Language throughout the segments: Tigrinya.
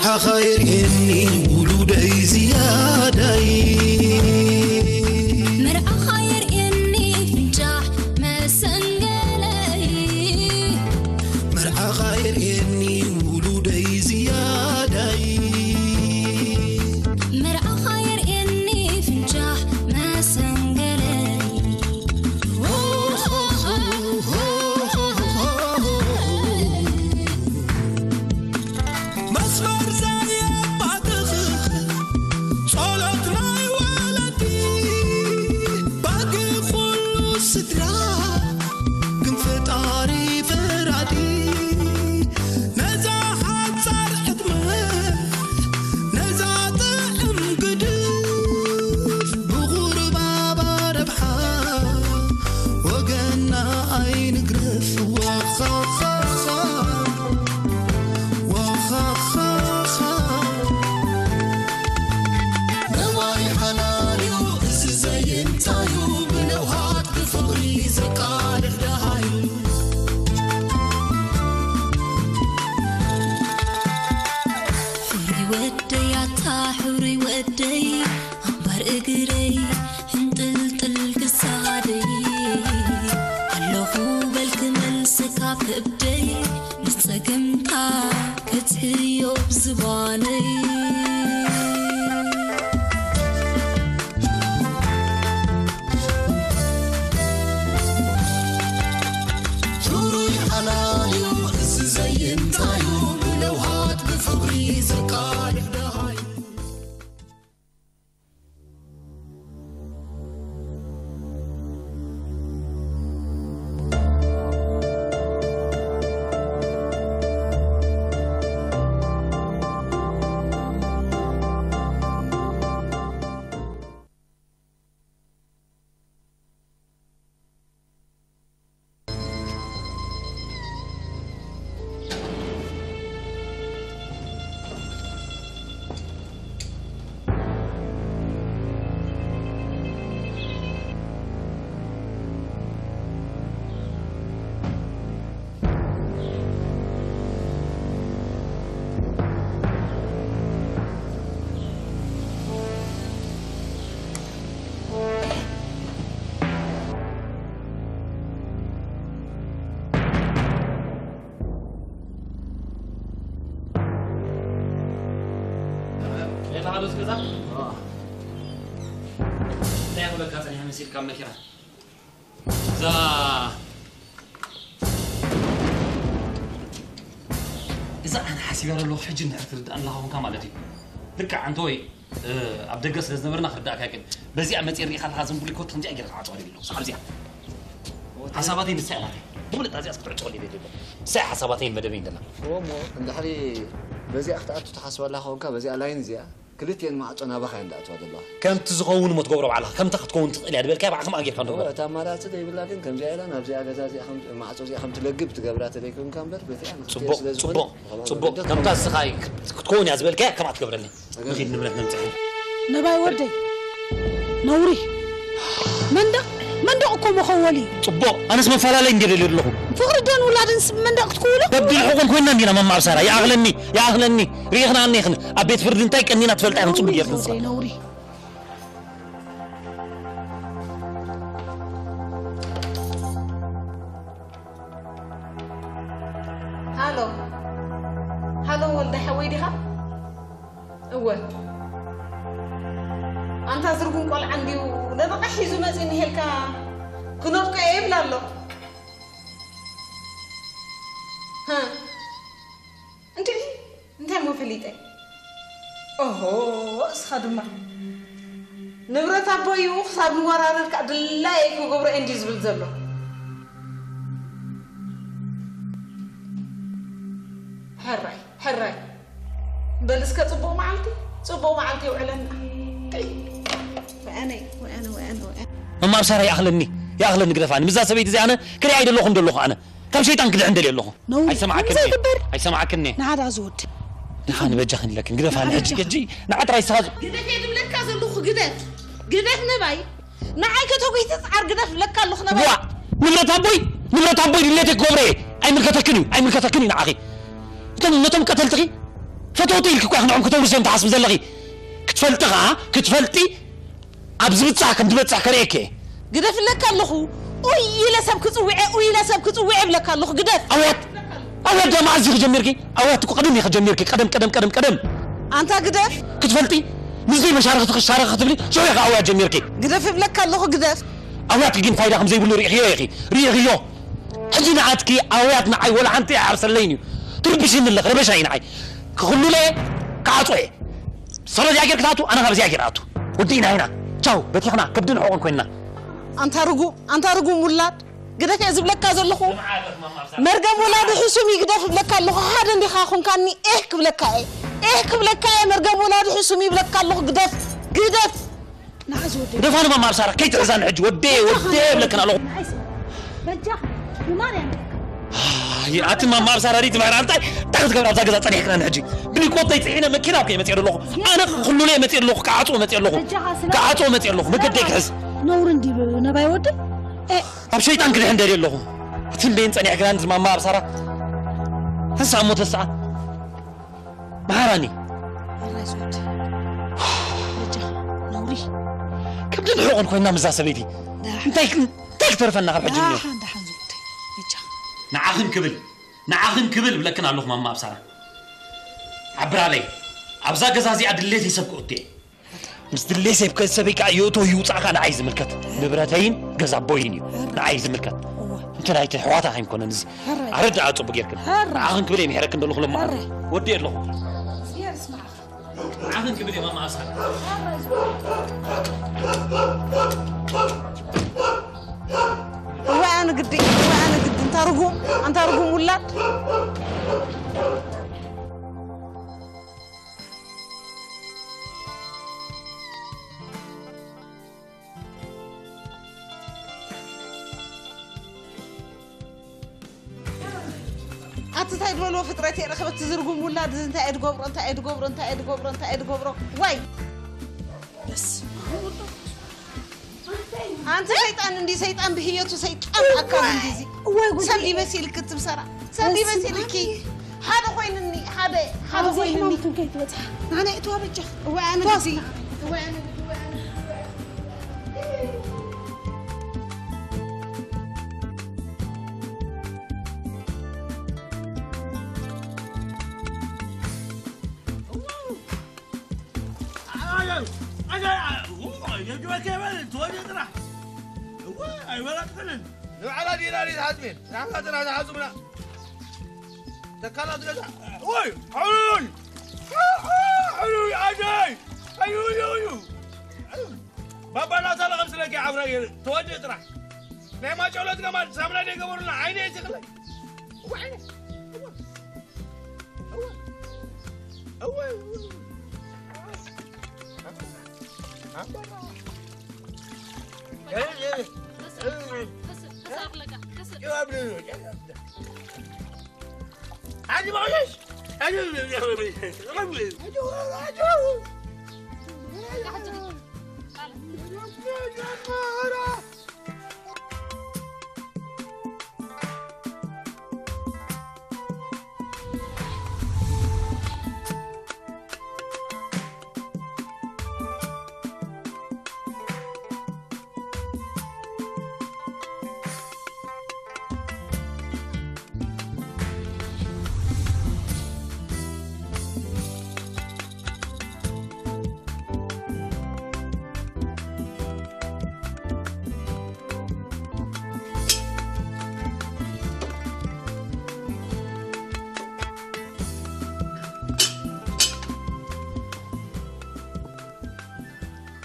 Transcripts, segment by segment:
መርዓኻ የርእየኒ ውሉደይ ዝያዳይ። መርዓኻ የርእየኒ ፍንጫሕ መሰንገለይ። መርዓኻ የርእየኒ ውሉደይ ዝያዳይ። መርዓኻ የርእየኒ ፍንጫሕ መሰንገለይ። መስመር ዘየባትኽ ጸሎት ናይ ወለዲ ባጊ ኩሉ ስድራ ግን ፈጣሪ ፈራዲ ነዛ ሓጻር ዕድመ ነዛ ጥዕም ግድፍ ብቑርባባ ረብሓ ወገና ኣይንግረፍ። ዋኻኻኻ ዋኻኻኻ ነዋይ ሓላልዩ እዚ ዘይንታዩ ብለውሃት ብፍቕሪ ዘቃልሕ ደሃዩ። ሕሩይ ወደይ ኣታ ሕሩይ ወደይ ኣንባር እግረይ ሕንጥልጥል ክሳደይ ኣለኹ በልክ መልሰካ ከብደይ ንጸገምካ ከጽሕዮ ብዝባነይ። ሕሩይ ሓላልዩ እዚ ዘይንታዩ ብለውሃት ብፍቕሪ ዘቃልሕ ደሃዩ። የለኻዶ እስከዛ እንታይ ክብለካ ጸኒሐ መሲልካ መኪና እዛ እዛ ኣነ ሓሲበ ኣለኹ ሕጂ እንድሕር ትርዳእ ኣለኻ ኮንካ ማለት እዩ። ልክዕ ኣንተ ወይ ኣብ ደገ ስለ ዝነበርና ክርዳእካ ይክእል። በዚኣ መጽእ ርኢኻ ኣለኻ ዝም ብሎ ኮት ከምዚኣ ጌርካ ዓጽዋ ደልዩ ኣለኹ። ሰዓብ እዚኣ ሓሳባተይ ንሳ እያ ናተይ። ብፍሉጥ እዚኣ ክትዕጽወለይ ደልዩ ኣሎ። ንሳ እያ ሓሳባተይን መደበይን ደላ። እሞ እንድሕሪ በዚኣ ክትኣቱ ትሓስብ ኣለኻ ኮንካ በዚኣ ላይን እዚኣ ክልቲኤን ማዕጾ ናባኻ እየን ዝኣትዋ ዘለዋ። ከምቲ ዝኸውን እሞ ትገብሮ ባዕልኻ። ከምታ ክትከውን ትኽእል እያ ዝበልካያ ባዕልኻ ከማኣ ጌርካ እሞ ንገብራ። እታ ኣማራጺ ዘይብላ ግን ከምዚኣ ኢላ ናብዚኣ ገዛ እዚኣ ከም ማዕጾ እዚኣ ከም ትለግብ ትገብራ ተለይኮንካ እምበር በቲኣ ጽቡቕ ክትሪኦ ስለ ጽቡቕ ዝኾነ ጽቡቕ ከምታ ንስኻ ክትከውን እያ ዝበልካያ ከማኣ ትገብረኒ። ንኺድ ንብረት ነምጽእ። ነባይ ወደይ ነውሪ መንደቕ መንደቕ እኮ መኸወሊ እዩ። ጽቡቕ ኣነስ መፈላለይ እንድየ ደልየ ዘለኹ። ፍቕሪ ደን ውላድን ስብ መንደቕ ክትክውሎ። በዲልኩኹም ኮይና እንዲና መማ ኣብሳራ ይኣኽለኒ ይኣኽለኒ ርኢኽናኒ ኢኽን ኣብ ቤት ፍርዲ እንታይ ቀኒና ትፈልጣ ኢኽን ጽቡቕ ጌርክን ንስኻ። ነውሪ ሃሎ ሃሎ ወልደ ሓወይ ዲኻ? እወ ኣንታ ዝርጉም ቆልዓ እንድዩ ነብቐ ሒዙ መጺኡ እንሄልካ ክነብቆ እየ ይብል ኣሎ። ሃ እንድዒ እንታይ እሞ ፈሊጠ? ኦሆ እስኻ ድማ ንብረት ኣቦ እዩ ክሳብ ንወራረድ ከዓ ድላየይ ክገብሮ እየ እንድዩ ዝብል ዘሎ። ሕራይ ሕራይ በል እስከ ጽቡቕ መዓልቲ ጽቡቕ መዓልቲ የውዕለና። ወያነ ወያነ ወያነ ወያነ መማር ሳራ ይኣኽለኒ ይኣኽለኒ ግደፋኒ። ምስዛ ሰበይቲ እዚኣ ኣነ ክሪኣ ኣይደለኹን ዘለኹ ኣነ ካብ ሸይጣን ክድሕን ደልየ ኣለኹ። ነውሪ ኣይሰማዓክን ከምዚ እየ። ኣይግበር። ኣይሰማዓክን እየ። ንዓዳ ዝወድ። ድፋኒ በጃኽን ኢለክን ግደፋኒ ሕጂ ሕጂ ንዓ ጥራይ ስኻ ዝ- ግደፍ እየ ዝብለካ ዘለኹ ግደፍ ግደፍ ነባይ ንዓይ ከተጒሂ ትጽዓር ግደፍ ዝብለካ ኣለኹ ነባይ። ዋ ንብረት ኣቦይ ንብረት ኣቦይ ድሌተይ ክገብሮ እየ። ኣይምልከተክን እዩ ኣይምልከተክን እዩ ንዓኺ። እቶም ነቶም ቀተልትኺ ፈተውቲ ኢልኪ እኳ ንዕኦም ክተውርስ እዮም ትሓስቢ ዘለኺ። ክትፈልጢ ኸዓ ክትፈልጢ ኣብ ዝብጻሕ ከም ትበጽሕ ከርእየኪ እየ። ግደፍለካ ኣለኹ። ኡይ ኢለ ሰብ ክጽውዐ፣ ኡይ ኢለ ሰብ ክጽውዐ እብለካ ኣለኹ። ግደፍ። ኣውያት ኣውያት ዳ መዓዝ ኢኺ ጀሚርኪ? ኣውያት እኮ ቀደም ኢኺ ጀሚርኪ። ቀደም ቀደም ቀደም ቀደም። ኣንታ ግደፍ። ክትፈልጢ ምስ ዘይመሻርኽቲ ክሻረኽ ክትብሊ ሽዑ ኢኺ ኣውያት ጀሚርኪ። ግደፍ እብለካ ኣለኹ። ግደፍ። ኣውያት ግን ፋይዳ ከም ዘይብሉ ርኢኽዮ ኢኺ። ርኢኽዮ። ሕጂ ንዓትኪ ኣውያት ንዓይ ወላ ሓንቲ ኣይዓርሰለይን እዩ። ትርብሽኒ ኣለኺ። ረበሻ እዩ ንዓይ። ክኽሉለ እየ። ክዓጾ እየ። ሰረዚኣ ጌርክ ትኣቱ፣ ኣነ ካብዚኣ ጌር ኣቱ። ወዲእና ኢና። ቻው፣ በቲኽና፣ ከብድን ሕቖን ኮይንና። ኣንታ ርጉም፣ ኣንታ ርጉም ውላድ፣ ግደፍ እየ ዝብለካ ዘለኹ። መርገም ወላዲ ሕሱም እዩ፣ ግደፍ እብለካ ኣለኹ። ሓደ እንዲኻ ኮንካኒ፣ ኤህ ክብለካ እየ። ኤህ ክብለካ እየ፣ መርገም ወላዲ ሕሱም እዩ ይብለካ ኣለኹ። ግደፍ፣ ግደፍ። ንዓ ዝወደይ። ግደፋኒ ማማ ኣብሳራ፣ ከይትሕዛኒ ሕጂ። ወደየ፣ ወደየ እብለክን ኣለኹ። ንዓይ ስማ። በጃኻ፣ ብማርያም። ኣይ፣ ኣቲ ማማ ኣብሳራ፣ ሪቲ ማሕራ፣ እንታይ፣ እንታይ ክትገብር ኣብዛ ገዛ ጸኒሕክናኒ ሕጂ? ብሊኮተይ ጽዒነ መኪና ኣብ ከይመጽእ ኣለኹ። ኣነ ክሉለ መጽእ ኣለኹ፣ ክዓጽዎ መጽእ ኣለኹ። በጃኻ ስማ። ክዓጽዎ መጽእ ኣለኹ፣ መገደይ ክሕዝ። ነውሪ እንዲሉ ነባይ ወደይ? ኤ። ኣብ ሸይጣን ክድሕን ደልየ ኣለኹ። እቲ እንዴን ጸኒሕክናኒ ዝማማ ኣብሳራ። ተስኣ እሞ ተስኣ። መሓራኒ። ሕራይ ዝወድ። በጃኻ፣ ነውሪ። ከብድን ሕቖን ኮይና ምዛ ሰበይቲ። ዳሕ። እንታይ፣ እንታይ ክተርፈና ካብ ሕጂ እኒኦ? ዳሓን፣ ዳሓን ዝወድ። በጃኻ። ንዓኽን ክብል፣ ንዓኽን ክብል ብለክን ኣለኹ ማማ ኣብሳራ። ዓብራለይ፣ ኣብዛ ገዛ እዚኣ ድሌተይ ሰብ ክእቱ እየ። ምስ ድሌተይ ሰብ ከ-፣ ሰበይ ከኣ ይእቶ ይውጻእ ከኣ ንዓይ ዝምልከት። ንብረተይን ገዛ ኣቦይን እዩ። ንዓይ ዝምልከት። እወ። እንተ ናይቲ ኣሕዋታ ከይንኮነን እዚ። ሕራይ። ኣረድኣ ጽቡቅ ጌርክን። ሕራይ። ንዓኽን ክብል እየ ምሕረክን ደለኹ ለማዓት። ሕራይ። ወዲ ኣለኹ። ንዓኽን ክብል እየ ማማ ኣብሳራ። እወ ኣነ ግዲ፣ እወ ኣነ ግዲ። እንታ ርጉም፣ ኣንታ ርጉም ውላድ። ኣቲ እንታይ ዝበልዎ ፍጥረት እየ ረኸበ፣ እቲ ዝርጉም ውላድ እዚ እንታይ እየ ድገብሮ፣ እንታይ እየ ድገብሮ፣ እንታይ እየ ድገብሮ፣ እንታይ እየ ድገብሮ? ዋይ! በስመ ኣብ ወወልድ ወመንፈስ ቅዱስ። ኣንቲ ሰይጣን እንዲ ሰይጣን ብህየቱ ሰይጣን ኣካል እንዲ እዚ። እዋይ ጉድ! ሰብ ይበሲል ክትብሰራ። ሰብ በስመ ይበሲል እኪ። ኣብ። ሓደ ኮይንኒ፣ ሓደ፣ ሓደ ኣብዚ ኮይንኒ። ሕማምቱን ከይትበጽሓ። ናና እትዋ በጃ። እዋይ ኣነ ግዲ። እዋይ ኣነ ግዲ፣ እዋይ ኣነ ግዲ፣ እዋይ ኣነ ግዲ። ንባዕላ ዲና ሪት ሓጽሜን ናብታ ጥራሕ ዝሓጹምና ተካላት ገዛ። ወይ! ሓሉን! ሓሉን! ኣደይ! ኣዩ! ኣዩ! ባባ ናታ ለቐም ስለኪ ዓብራ ገይሩ ተወድእ ጥራሕ። ናይ ማጨሎት ገማል ሳምና ደይገበሩልና ዓይነ ይትኽለይ። እወ ዓይነ። እወ። እወ። እወ። እወ።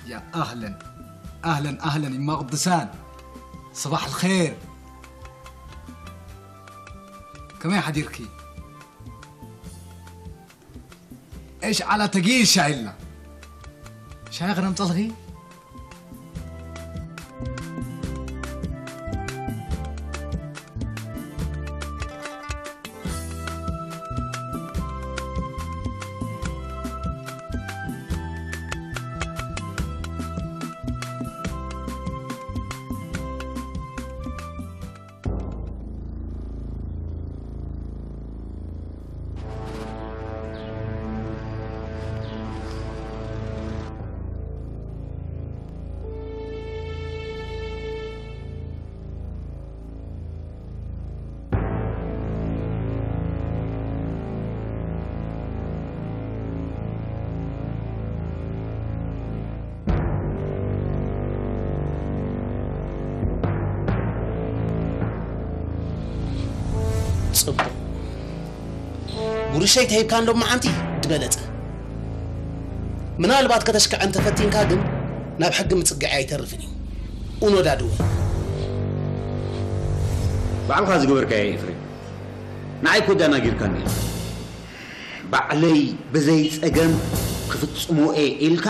يا أهلًا، أهلًا، أهلًا، إما قدسان. صباح الخير. كمان حديركي. إيش على تقيل شايلنا؟ شايخنا مطلقين؟ ጽቡቕ። ጉርሻይ ተሂብካ እንዶ መዓንቲ ዝበለጸ። ምናልባት ከተሽክዐን ተፈቲንካ ግን ናብ ሕጊ ምጽግዐይ ኣይተርፍን እዩ። ኡኖ ዳድወ። ባዕልኻ ዝገበርካዮ ኤፍሬም፣ ንዓይ እኮ ኣደናጊርካኒ ኢኻ። ባዕለይ ብዘይ ጸገም ክፍጽሞ እየ ኢልካ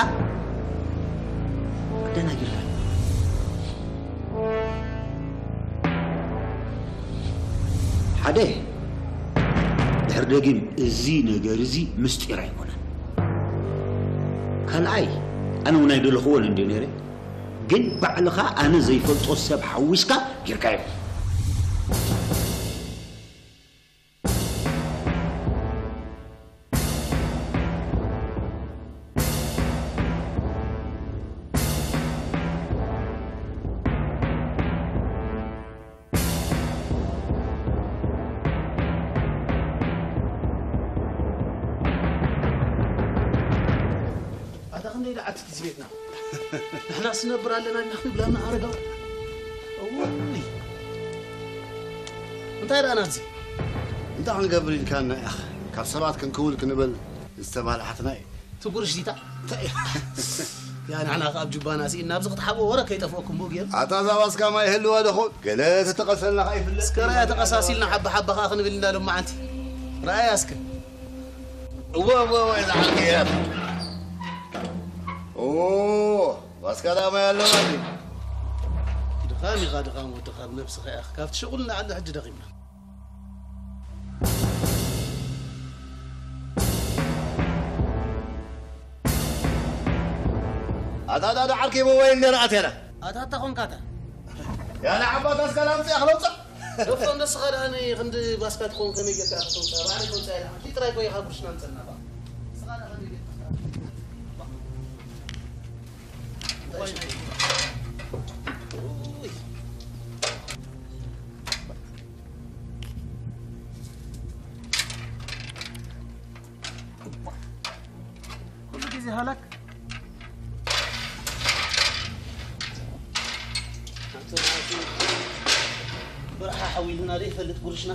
ኣደናጊርካኒ። ሓደ፣ ድሕሪ ደጊም እዚ ነገር እዚ ምስጢር ኣይኮነን። ካልኣይ፣ ኣነ እውን ኣይደለኽዎን እንድየ ነይረ፣ ግን ባዕልኻ ኣነ ዘይፈልጦ ሰብ ሓዊስካ ጌርካዮ። ኣታ ክንደይ ደኣ ዓትኪ እዚ ቤትና? ንሕናስ ንነብር ኣለና ዲና ክንብለና ኣረጋዊ? እዋይ! እንታይ ደኣ ናብዚ? እንታይ ክንገብር ኢልካና ኢኻ? ካብ ሰባት ክንክውል ክንብል ዝተባልሓትና እዩ። ትጉርሽ ዲታ? እንታይ እያ? ያ ንሕና ከኣ ኣብ ጁባና ስኢንና ኣብዚ ክትሓብኦ ወረ ከይጠፍኦኩም ብኡ ገይሩ። ኣታ እዛ ባስካ ማይ ይህልዋ ዶ ኾን? ገለ ተተቐሰልና ከኣ ይፍለጥ። እስከ ራያ ተቐሳሲልና ሓባ ሓባ ከኣ ክንብል ኢና ሎም መዓልቲ። ረኣያ እስከ። እወ እወ እወ እዛ ዓርኪ እያ። ኦ ባስካ ደኣ ማይ ኣለዋ እንዴ? ድኻም ኢኻ ድኻም ወዲ ካብ ነብስኻ ኢኻ። ካብቲ ሽቑል ንላዕሊ ሕጂ ደኺምና። ኣታ ኣታ ኣታ ዓርከይ ብወይ እንደ ረኣት ያላ። ኣታ ኣታ ኾንካ ኣታ። ያላ ዓባታ እስካ ላምጽእ ኣኽለውጻ። ዶክተር ንስኻ ደኣ ንኽንዲ ባስካ ትኸውን ከመይ ጌርካ ኢኻ ትወጻ? ባዕለይ ክወጻ ኢለ። ኣንቲ ጥራይ ጎይኻ ጉርሽና ምጸና ባ። ንስኻ ደኣ ከመይ ጌርካ? ኩሉ ግዜ ሃላክ። ብርሓ ሓዊልና ዘይፈልጥ ጉርሽና።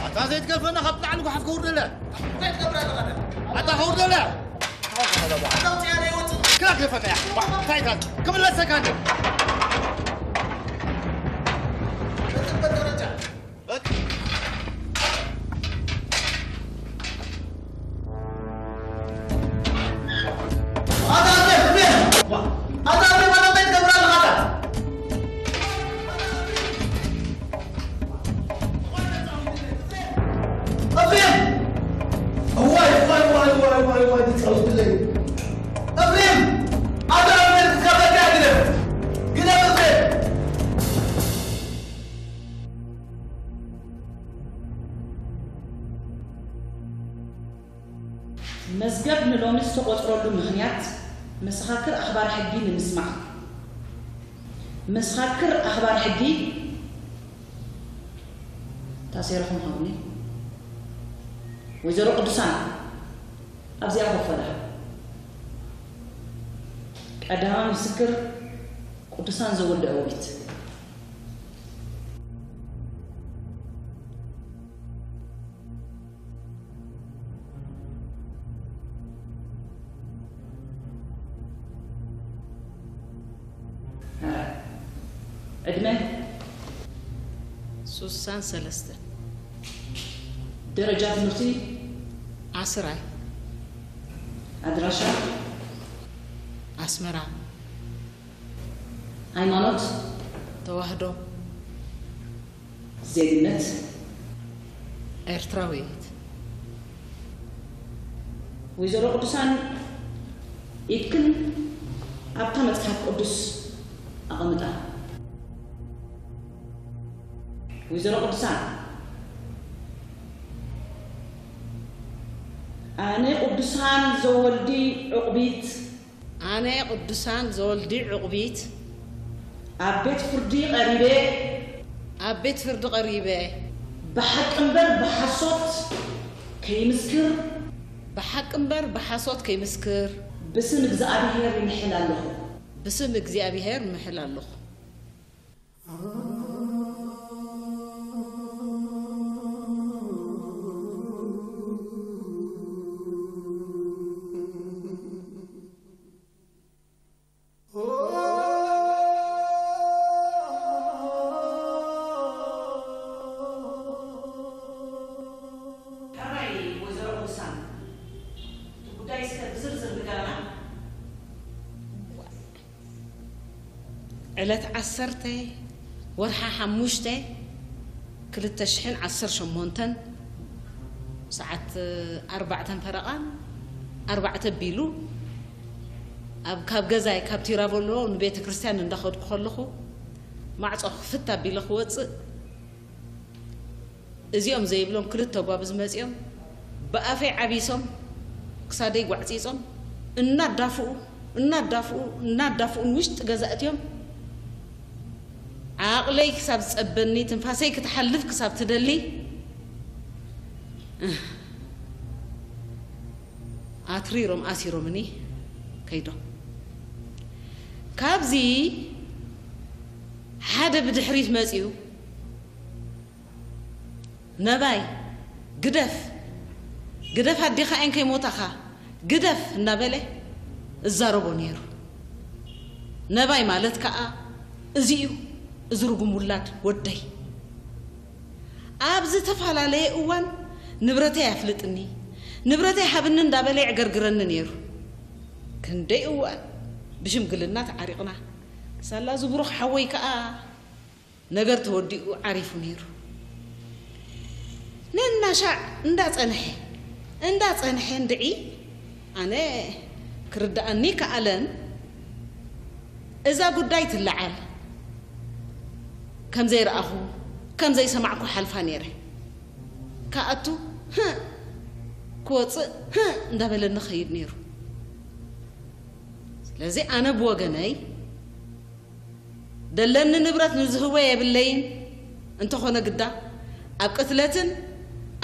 ኣታ ዘይትገርፈና ካብ ላዕሊ ጓሓፍ ከውርደለ። ኣታ ከውርደለ። ክላ ክፈና እያ። እንታይ ኢልካ? ክምለሰካ እንደ። መዝገብ ንሎሚ ዝተቖጽረሉ ምኽንያት፣ መሰኻክር ኣኽባር ሕጊ ንምስማዕ። መሰኻክር ኣኽባር ሕጊ ታሴርኹም ሃቡኒ። ወይዘሮ ቅዱሳን ኣብዚኣ ኮፍ በላ። ቀዳማይ ምስክር ቅዱሳን ዘወልደ ዕውሪት። ዕድመ? ሱሳን ሰለስተን። ደረጃ ትምህርቲ? ዓስራይ። ኣድራሻ? ኣስመራ። ሃይማኖት? ተዋህዶ። ዜግነት? ኤርትራዊት። ወይዘሮ ቅዱሳን፣ ኢድክን ኣብታ መጽሓፍ ቅዱስ ኣቐምጣ። ወይዘሮ ቅዱሳን፣ ኣነ ቅዱሳን ዘወልዲ ዕቑቢት። ኣነ ቅዱሳን ዘወልዲ ዕቑቢት። ኣብ ቤት ፍርዲ ቀሪበ። ኣብ ቤት ፍርዲ ቀሪበ። ብሓቂ እምበር ብሓሶት ከይምስክር። ብሓቂ እምበር ብሓሶት ከይምስክር። ብስም እግዚኣብሔር ይምሕል ኣለኹ። ብስም እግዚኣብሔር ምሕል ኣለኹ። ሕራይ ወይዘሮ ቅዱሳን፣ እቲ ጉዳይ እስከ ብዝርዝር ንገረና። ዕለት ዓሰርተ ወርሓ ሓሙሽተ ክልተ ሽሕን ዓሰርተ ሸሞንተን ሰዓት ኣርባዕተን ፈረቓን ኣርባዕተ ቢሉ ኣብ ካብ ገዛይ ካብ ቲራቮሎ ንቤተ ክርስቲያን እንዳኸድኩ ከለኹ ማዕጾ ክፍት ኣቢለ ክወጽእ እዚኦም ዘይብሎም ክልተ ጓብዝ መጺኦም ብኣፈይ ዓቢሶም ክሳደይ ጓዕጺጾም እናዳፍኡ እናዳፍኡ እናዳፍኡ ንውሽጢ ገዛ እትዮም ዓቕለይ ክሳብ ዝጸበኒ ትንፋሰይ ክትሓልፍ ክሳብ ትደሊ ኣትሪሮም ኣሲሮምኒ ከይዶም። ካብዚ ሓደ ብድሕሪት መጺኡ ነባይ ግደፍ ግደፍ ኣዴኻ እየን ከይሞታኻ ግደፍ እናበለ እዛረቦ ነይሩ። ነባይ ማለት ከኣ እዚ እዩ፣ እዚ ርጉም ውላድ ወደይ። ኣብ ዝተፈላለየ እዋን ንብረተይ ኣፍልጥኒ፣ ንብረተይ ሃብኒ እንዳበለ የዕገርግረኒ ነይሩ። ክንደይ እዋን ብሽምግልና ተዓሪቕና። ሳላ እዚ ብሩኽ ሓወይ ከኣ ነገር ተወዲኡ ዓሪፉ ነይሩ። ነናሻዕ እንዳጸንሐ እንዳጸንሐ እንድዒ ኣነ ክርድኣኒ ከኣለን እዛ ጉዳይ ትለዓል ከም ዘይረኣኹ ከም ዘይሰማዕኩ ሓልፋ ነይረ። ክኣቱ ህእ ክወፅእ ህእ እንዳበለኒ ኸይድ ነይሩ። ስለዚ ኣነ ብወገነይ ደለኒ ንብረት ንዝህቦ የብለይን። እንተኾነ ግዳ ኣብ ቅትለትን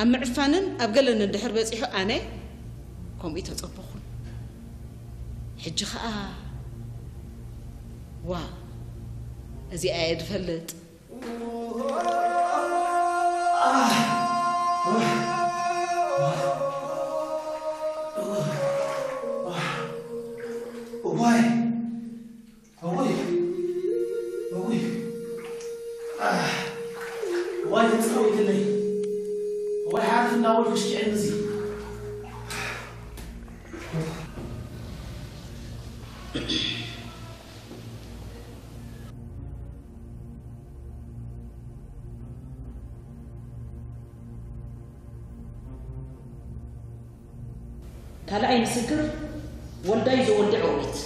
ኣብ ምዕፋንን ኣብ ገለን እንድሕር በጺሑ ኣነ ከምኡ ተጸበኹን። ሕጂ ኸኣ ዋ እዚኣ እየ ድፈልጥ። እዋይ እውይ እውይ እዋይ ተፃወይትለይ እዋይ ሓርፍ እንዳበልኩ ሽኪዐኒ እዚ ካልኣይ ምስክር ወልዳይ ዘወልደ ኦሪት።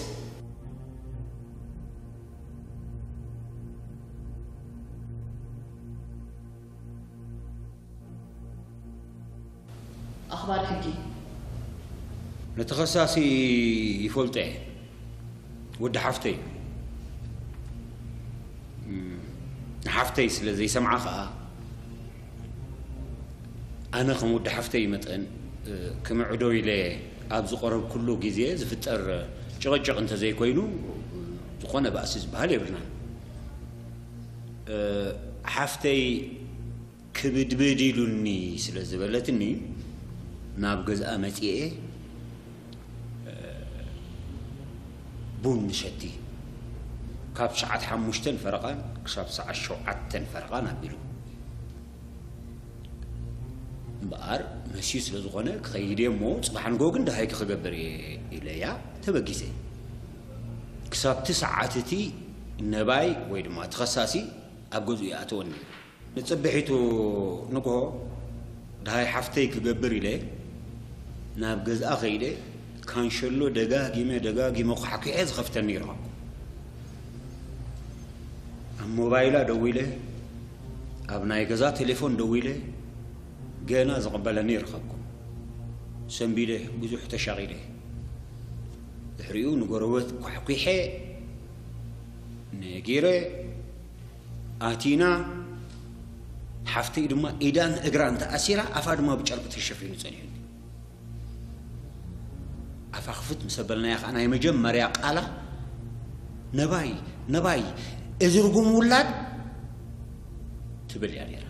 ኣኽባር ሕጊ። ነቲ ኸሳሲ ይፈልጦ እየ። ወዲ ሓፍተይ እዩ። እም፣ ንሓፍተይ ስለ ዘይሰምዓ ኸኣ ኣነ ከም ወዲ ሓፍተይ መጠን፣ እ፣ ክምዕዶ ኢለ ኣብ ዝቐረብኩሉ ግዜ ዝፍጠር ጭቕጭቕ እንተዘይኮይኑ፣ እ፣ ዝኾነ ባእሲ ዝበሃል የብልናን። እ፣ ሓፍተይ ክብድብድ ኢሉኒ ስለ ዝበለትኒ፣ ናብ ገዝኣ መጺኤ፣ እ፣ ቡን ንሸቲ። ካብ ሰዓት ሓሙሽተን ፈረቓን ክሳብ ሰዓት ሸውዓተን ፈረቓን ኣቢሉ። እምበኣር መስዩ ስለ ዝኾነ ክኸይድ እየ እሞ፣ ጽባሕ ንግሆ ግን ደሃይኪ ክገብር እየ ኢለያ ተበጊሰ። ክሳብቲ ሰዓት እቲ ነባይ ወይ ድማ ተኸሳሲ ኣብ ገዝኡ ይኣተወኒ። ንጽብሒቱ ንግሆ ደሃይ ሓፍተይ ክገብር ኢለ ናብ ገዝኣ ከይደ፣ ካንሸሎ ደጋጊመ ደጋጊመ ኳሕኲሐ ዝኸፍተኒ ይረኸብኩ። ኣብ ሞባይላ ደዊለ፣ ኣብ ናይ ገዛ ቴሌፎን ደዊለ፣ ገና ዝቕበለኒ ይረኸብኩ። ሰንቢደ ብዙሕ ተሻቒለ። ድሕሪኡ ንጎረቤት ኳሕኲሐ ነጊረ፣ ኣቲና። ሓፍተይ ድማ ኢዳን እግራን ተኣሲራ፣ ኣፋ ድማ ብጨርቂ ተሸፊኑ ጸኒሑኒ። ኣፋ ክፍት ምስ ኣበልናያ ከኣ ናይ መጀመርያ ቃላ፣ "ነባይ፣ ነባይ፣ እዚ ርጉም ውላድ" ትብል እያ ነይራ።